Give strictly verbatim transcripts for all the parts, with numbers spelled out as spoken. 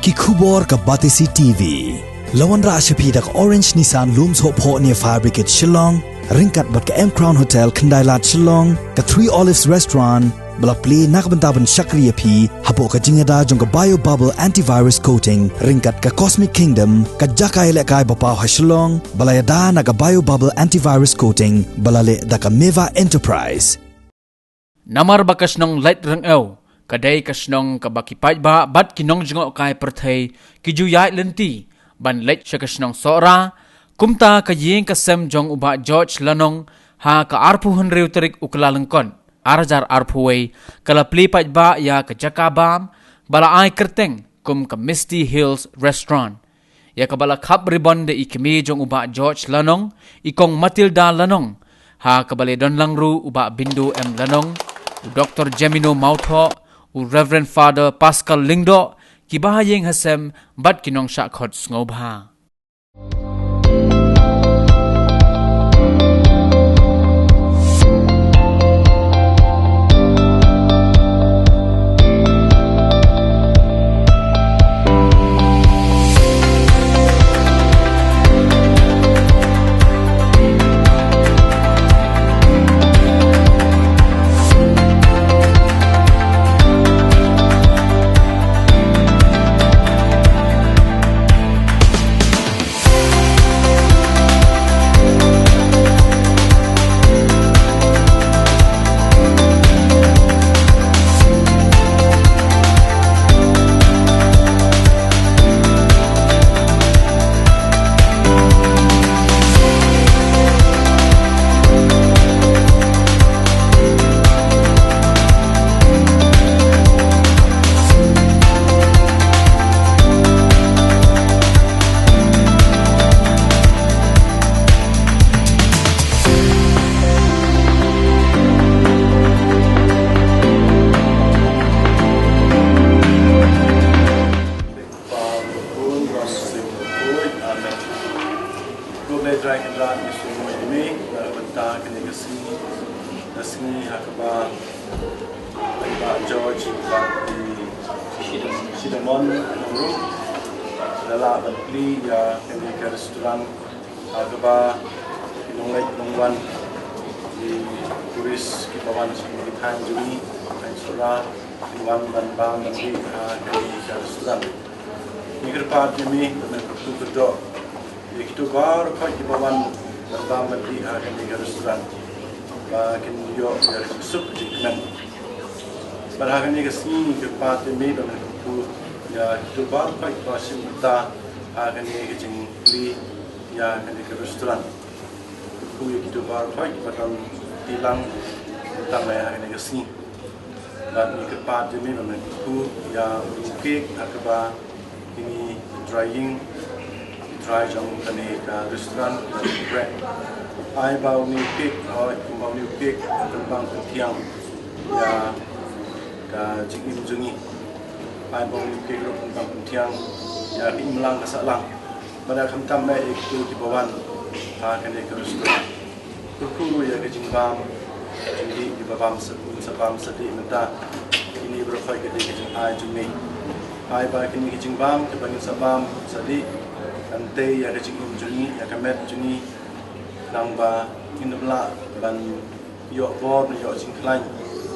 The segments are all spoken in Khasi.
Ki khubor ka Batesi T V. La wanrah sha phi da ka Orange Nissan Lumsohphoh near Fire Brigade Shillong, ryngkat bad ka M Crown Hotel Khyndailad Shillong, ka Three Olives Restaurant, ba la plie na ka bynta ban shakri ïa phi hapoh ka jingïada jong ka Bio Bubble Antivirus Coating, ryngkat ka Cosmic Kingdom, ka jaka ïalehkai ba paw ha Shillong, ba la ïada na ka Bio Bubble Antivirus Coating, ba la leh da ka Meva Enterprise. Namar ba ka shnong Laitryngew ka dei ka shnong kaba ki paidbah bad ki nongjngohkai pyrthei ki ju ïaid lynti ban leit sha ka shnong Sohra, kumta ka ïing ka sem jong u Bah George Lanong ha ka arphew hynriew tarik u Kyllalyngkot ar hajar arphew wei ka la plie paidbah ïa ka jaka bam ba la ai kyrteng kum ka Misty Hills Restaurant, ïa kaba la khap ribon da i kmie jong u Bah George Lanong, i Kong Matilda Lanong, ha kaba la don lang ruh u Bah Bindo M Lanong, u Doktor Jemino Mawthoh, u Reverend Father Pascal Lyngdoh, kiba ha ïing ha sem bad ki nongshah khot sngewbha. Khublei Trai Kynrad, ngi sngewbha ïa me na ka bynta kane ka sngi, ka sngi ha kaba Bah George bad i Shidamon Nongrum la lah ban plie ïa kane ka restaurant, ha kaba ki nongleit nongwan, ki tourist kiba wan sha ki thaiñ jong ngi, thaiñ Sohra, ki wan ban bam ban dih ha kane ka restaurant. Ngi kyrpad ïa me ba men kyrkhu kyrdoh ïa kito baroh kiba wan ban bam ban dih ha kane ka restaurant, ba kin ïoh ïa ka jingsuk jingkmen. Bad ha kane ka sngi ngi kyrpad ïa me ba men kyrkhu ïa kito baroh kiba shim bynta ha kane ka jingplie ïa kane ka restaurant. Kyrkhu ïa kito baroh kiba don tilang bynta ha kane ka sngi. Bad ngi kyrpad ïa me ba men kyrkhu ïa u cake ha kaba kine ki trai ïing, ki trai jong kane ka restaurant, ai ba une u cake, hooid, kumba une u cake u pynbang pynthiang ïa ka jingim jong ngi. Ai ba une u cake ruh u pynbang pynthiang ïa ka imlang ka sahlang. Bad khamtam eh ïa kito kiba wan ha kane ka restaurant. Kyrkhu ruh ïa ka jingbam jingdih kiba bam sa, sa bam sa dih mynta. Kine baroh ka dei ka jingai jong me. Ai ba kine ki jingbam kiba ngin sa bam sa dih kan tei ïa ka jingim jong ngi, ïa ka met jong ngi, khnang ba ngin ym lah ban ïoh bor ne ïoh jingkhlaiñ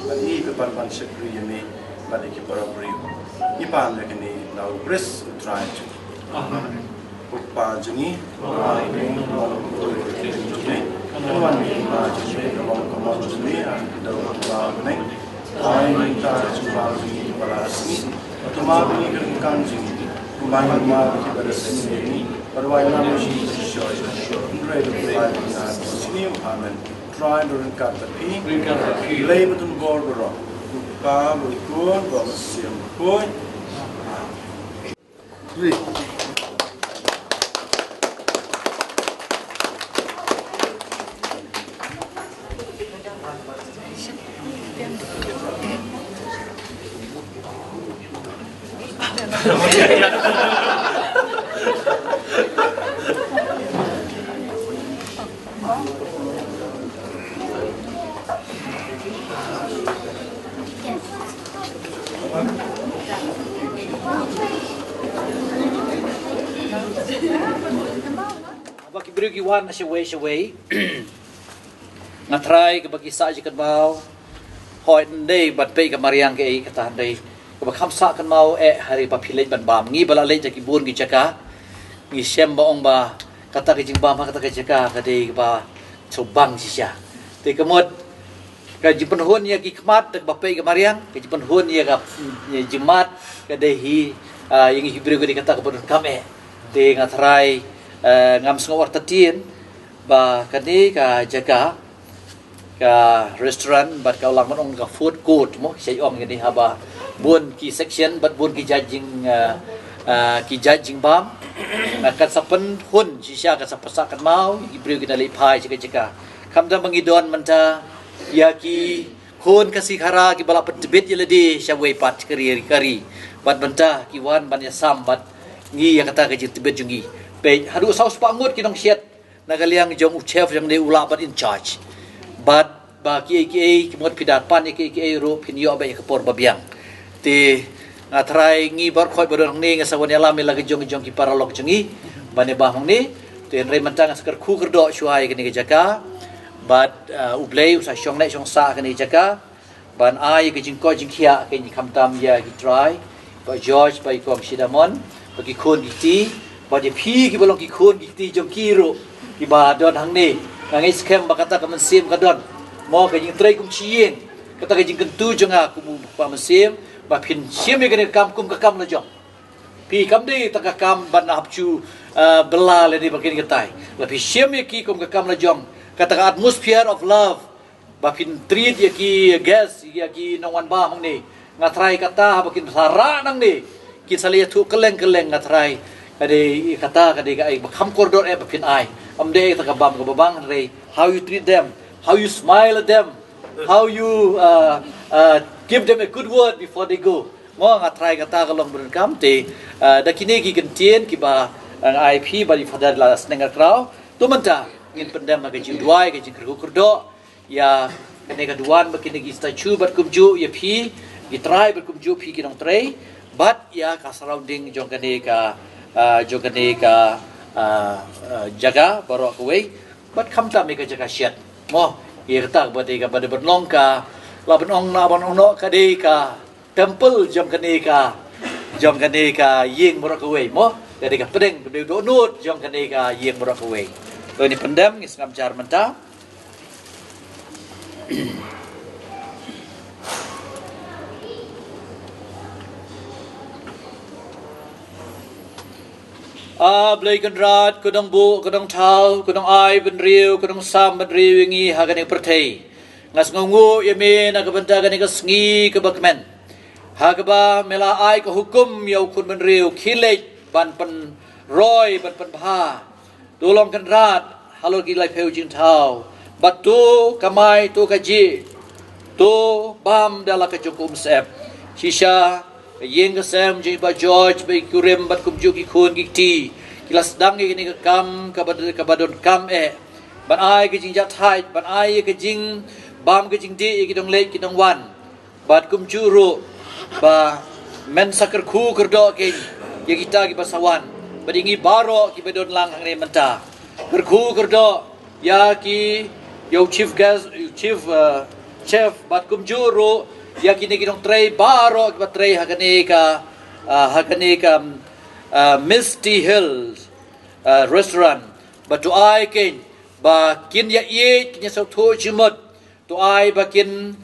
ban ïa ka ban ban shakri ïa me bad ïa ki para briew. Ngi pan ïa kane da u Khrist u Trai jong ngi. Amen. Ko Kpa jong ngi, ba ha bneng, ba ha bneng, ka mon jong me, ka mon jong me, ka long ka mon jong me, ha ka dei ka bneng. Ai mynta ka jingbam jong ngi kaba la ka sngi. Bad to map ïa ngi ki ryngkang jong ngi, kumba ngi map ïa kiba da sngewsih ïa ngi. Bad wai lam ïa ngi sha ka jingshisha, hynrei to pynlait ïa ngi na ka jingsniew. Amen. Trai un ryngkat bad phi. Ryngkat bad phi. Blei ba don bor baroh. U Kpa, bad u Khun, bad u Mynsiem Bakhuid. Ki wan shawei shawei. Nga trai kaba ki sah ji kynmaw. Hoi ndei bad pei ka mariang ka ei kata ndei. Kaba kham sah kynmaw eh hari ba phi leit ban bam. Ngi ba la leit ja ki bun ki jaka. Ngi shem ba ong ba kata ka jingbam ha kata ka jaka ka dei kaba chubang shisha. Te ka mut ka jingpynhun ïa ki khmat da kaba pei ka mariang, ka jingpynhun ïa ka, ïa jingmat ka dei hi, ah, ïa ngi hi briew ka dei kata kaba donkam eh. Te nga trai, eh, ngam sngew artatien ba kane ka jaka ka restaurant bad ka u lang ban ong ka food court mo, shai ong kane haba bun ki section bad bun ki jait jing, ah, ah, ki jait jingbam. Nga kat sa pynhun shisha kat sa pynsak kynmaw ïa ki briew ki na leit phai sha ka jaka. Khamtam ba ngi don mynta ïa ki khun Khasi Khara kiba la pyntbit ïa lade shawei pat ka ri ka ri. Bad mynta ki wan ban ïasam bad ngi ïa kata ka jingtbit jong ngi. Peit haduh saw spah ngut ki nongsiat na ka liang jong u chef jong ne u lah ban in charge. Bad ba kiei kiei ki mut phi da pan ïa kiei kiei ruh phin ïoh ba ïa ka por ba biang. Te nga trai ngi baroh khoit ba don hangne nga sa wan ïalam ïa la ka jong jong ki paralok jong ngi ba ne ba hangne. Te hynrei mynta nga sa kyrkhu kyrdoh shuwa ïa kane ka jaka. Bad, uh, U Blei u sa shong leh shong sah kane ka jaka. Ban ai ka jingkoit jingkhiah ka ngi khamtam ïa ki trai. Bah George, bah i kong Shidamon, bah ki khun ki kti, bad ïa phi kiba long ki khun ki kti jong ki ruh kiba don hangne. Nga ngeit skhem ba kata ka mynsiem ka don. Mo ka jingtrei kum shi ïing, kata ka jingkyntu jong nga kum u kpa mynsiem, ba phin shim ïa kane ka kam kum ka kam la jong. Phi kam dei ta ka kam ban hap shu, ah, bylla lane ba kine katai. La phi shim ïa ki kum ka kam la jong. Kata ka atmosphere of love. Ba phin treat ïa ki guest, ïa ki nongwan bam hangne. Nga trai kata ba kin sa rah nangne. Kin sa leh ïathuh kylleng kylleng nga trai. Ka dei kata ka dei ka ai ba kham kordor eh ba phin ai. Ym dei ta ka bam kaba bang hynrei. How you treat them, how you smile at them, how you, uh, uh, give them a good word before they go. Mo nga trai kata ka long ba donkam te, uh, da kine ki kyntien kiba, uh, nga ai phi ba i Father la sneng ka kraw. To mynta ngin pyndem ha ka jingduwai ka jingkyrkhu kyrdoh. Ïa kane ka duwan bad kine ki statue bad kumjuh ïa phi, ki trai bad kumjuh phi ki nongtrei, bad ïa ka surrounding jong kane ka, ah, jong kane ka, ah, ah, jaka baroh kawei, bad khamtam ïa ka jaka shet. Mo, ïa kata ba dei ka ba dei ban long ka, la ban ong na ban ong noh ka dei ka temple jong kane ka, jong kane ka ïing baroh kawei mo. Ka dei ka pdeng, ka dei dohnud jong kane ka ïing baroh kawei. To ngin pyndem, ngin sngap jar mynta. A Blei Kynrad, ko nongbuh, ko nongthaw, ko nongai bynriew, ko nongsam bynriew ïa ngi ha kane ka pyrthei. Nga sngewnguh ïa me na ka bynta kane ka sngi kaba kmen. Ha kaba me la ai ka hukum ïa u khun bynriew khie leit ban pynroi ban pynbha. To long Kynrad halor ki laiphew jingthaw. Bad to kamai to kajih. To bam da la ka jong ka umsyep. Shisha ka ïing ka sem jong i Bah George, Bah Kurim bad kumjuh ki khun ki kti. Ki la sdang ïa kane ka kam kaba, kaba donkam eh. Ban ai ka jingjahthait, ban ai ka jingbam ka jingdih ïa ki nongleit ki nongwan. Bad kumjuh ruh ba men sa kyrkhu kyrdoh kein ïa kita kiba sa wan. Bad ïa ngi baroh kiba don lang hangne mynta. Kyrkhu kyrdoh ïa ki, ïa u chief guest, ïa u chief, uh, chef, bad kumjuh ruh ïa kine ki nongtrei baroh kiba trei ha kane ka, uh, ha kane ka, um, uh, Misty Hills, uh, restaurant. Bad to ai kein ba kin ïa ïeit, kin ïa sngewthuh jingmut. To ai ba kin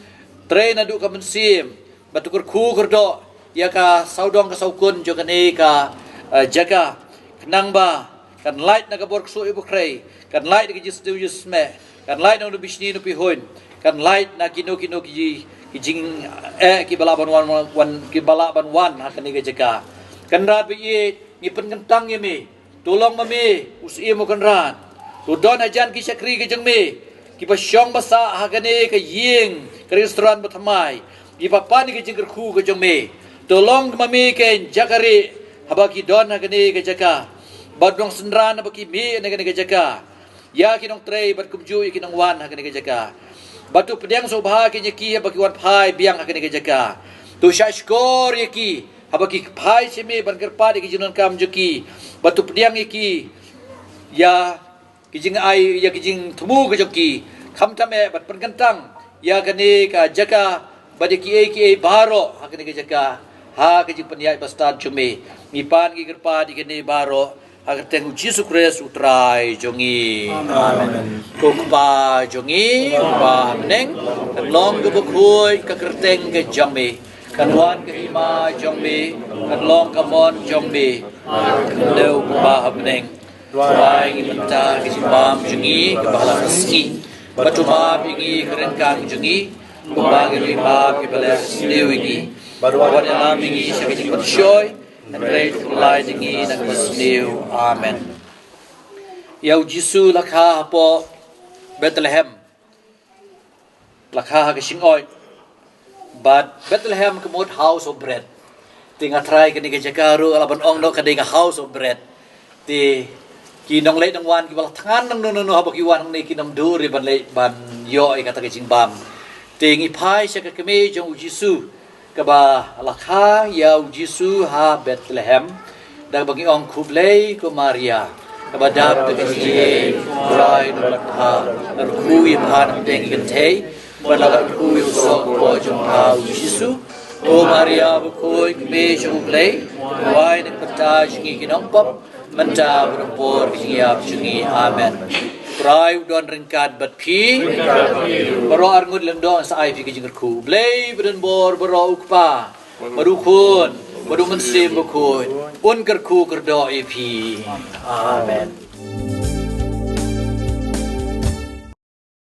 trei naduh ka mynsiem, ba to kyrkhu kyrdoh ïa ka sawdong ka sawkun jong kane ka, eh, jaka. Khnang ba kan lait na ka bor ksuh ïa u bakhrei, kan lait na ka jingsniew jingsmeh, kan lait na u nongpyni nongpyhun, kan lait na kino kino ki, ki jing, eh, kiba lah ban wan, wan, kiba lah ban wan ha kane ka jaka. Kynrad ba ïeit, ngi pynkyntang ïa me. To long ma me u Syiem u Kynrad. To don hajan ki shakri ka jong me kiba shong ba sah ha kane ka ïing ka restaurant ba thymmai, kiba pan ka jingkyrkhu ka jong me. To long ma me kein jakari haba ki don ha kane ka jaka, bad nongsynran haba ki mih na kane ka jaka. Ïa ki nongtrei bad kumjuh ïa ki nongwan ha kane ka jaka. Bad to pdiang sngewbha kein ïa ki haba ki wan phai biang ha kane ka jaka. To shahshkor ïa ki haba ki phai sha me ban kyrpad ïa ki jingdonkam jong ki. Bad to pdiang ïa ki ïa ki jingai, ïa ki jingthmu ka jong ki, khamtam eh ban pynkyntang ïa kane ka jaka bad ïa kiei kiei baroh ha kane ka jaka, ha ka jingpynïaid bastad jong me. Ngi pan ngi kyrpad ïa kane baroh ha ka kyrteng U Jisu Khrist U Trai jong ngi. Amen. Ko Kpa jong ngi uba ha bneng, kan long kaba khuid ka kyrteng ka jong me, kan wan ka hima jong me, kan long ka mon jong me, ha ka khyndew kumba ha bneng. Duwai ngi mynta ka jingbam jong ngi kaba ha la ka sngi, bad to map ïa ngi ka ryngkat jong ngi, kumba ngi ruh ngi map ïa kiba la sniew ïa ngi, bad wat ïalam ïa ngi sha ka jingpynshoi, hynrei to pyllait ïa ngi na kaba sniew. Amen. Ïa U Jisu la kha hapoh Bethlehem, la kha ha ka shingoid. Bad Bethlehem ka mut house of bread. Te nga trai kane ka jaka ruh la ban ong noh ka dei ka house of bread. Te ki nongleit nongwan kiba la thngan nangno nangno haba ki wan hangne kim duh ruh ban leit ban ïoh ïa kata ka jingbam. Te ngi phai sha ka kmie jong U Jisu kaba la kha ïa U Jisu ha Bethlehem, da kaba ngi ong: Khublei ko Maria, kaba dap da ka jingaiei, U Trai u don bad pha, la kyrkhu ïa pha na pdeng ki kynthei, bad la kyrkhu ïa u soh ka kpoh jong pha U Jisu. Ko Maria bakhuid, kmie jong U Blei, duwai na ka bynta jong ngi ki nongpop, mynta bad ha ka por ka jingïap jong ngi. Amen. U Trai u don ryngkat bad phi. Baroh arngut lyngdoh sa ai phi ka jingkyrkhu. U Blei ba donbor baroh, U Kpa, bad U Khun, bad U Mynsiem Bakhuid, un kyrkhu kyrdoh ïa phi. Amen.